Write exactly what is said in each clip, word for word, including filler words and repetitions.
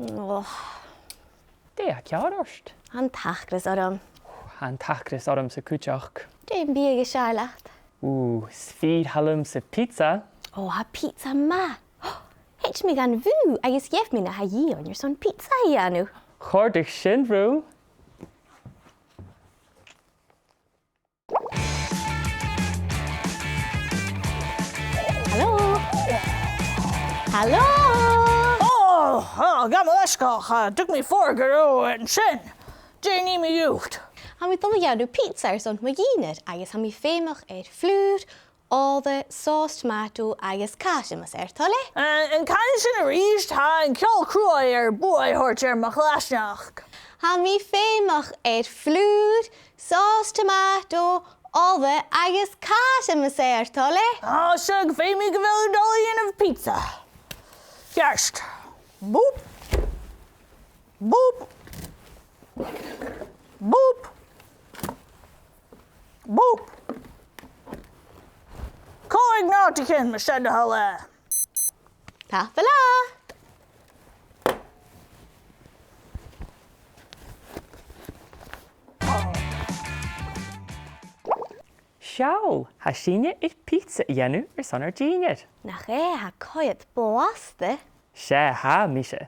Oh. Dè tha ceàrr ort? Tha an t-acras orm. Tha an t-acras ormsa cuideachd. Dè am biadh as fheàrr leat? Ù, 's fìor thoil leamsa pizza. Ò, tha pizza math. Thèid mi dhan bhùth agus gheibh mi na tha a dhìth oirnn airson pizza a dhèanamh. Chòrdadh sin rium. Halò? Halò? Ò, ò, gabh mo leisgeul, cha tug mi fòrgadh an sin. Dè nì mi dhut? Tha mi a' dol a dhèanamh pizza airson mo dhìnnear agus tha mi feumach air flùr, òla, sòs tomato agus càise, mas e ur toil e. Eh, an canaidh sinn a-rithist? Tha an ceòl cruaidh air buaidh a thoirt air mo chlaisneachd. Tha mi feumach air flùr, sòs tomato, òla agus càise, mas e ur toil e. Ò, seadh, feumaidh gu bheil thu a' dol a dhèanamh pizza. Ceart. Bùp. Bùp. Bùp. Bùp. Còig notaichean, mas e do thoil e. Tapadh leat. Seall, tha sinne air pizza a dhèanamh airson ar dìnnear. Nach e, tha e coimhead blasta. 'S e, tha, mise.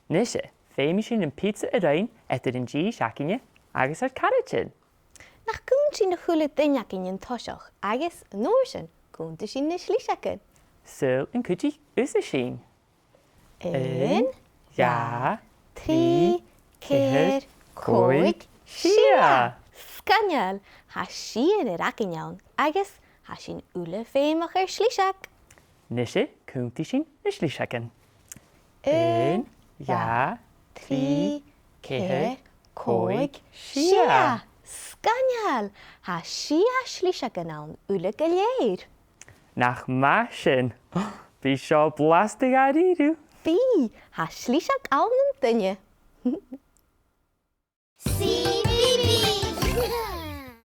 Nise, feumaidh sinn am pizza a roinn eadar an dithis againne agus ar caraidean. Nach cunnt sinn a h-uile duine againn an toiseach agus an uair sin cunntaidh sinn na sliseagan? Saoil an cuidich thusa sinn? Aon, dhà, trì, ceithir, còig, sia. Sgoinneil, tha sia againn an-dràsta agus tha sinn uile feumach air sliseag. Nise, cunntaidh sinn na sliseagan. Aon, dhà, trì, ceithir, còig, sia. Sgoinneil! Tha sia sliseagan ann uile gu lèir. Nach math sin? Bidh seo blasta dha-rìribh. Bidh, tha sliseag ann an duine.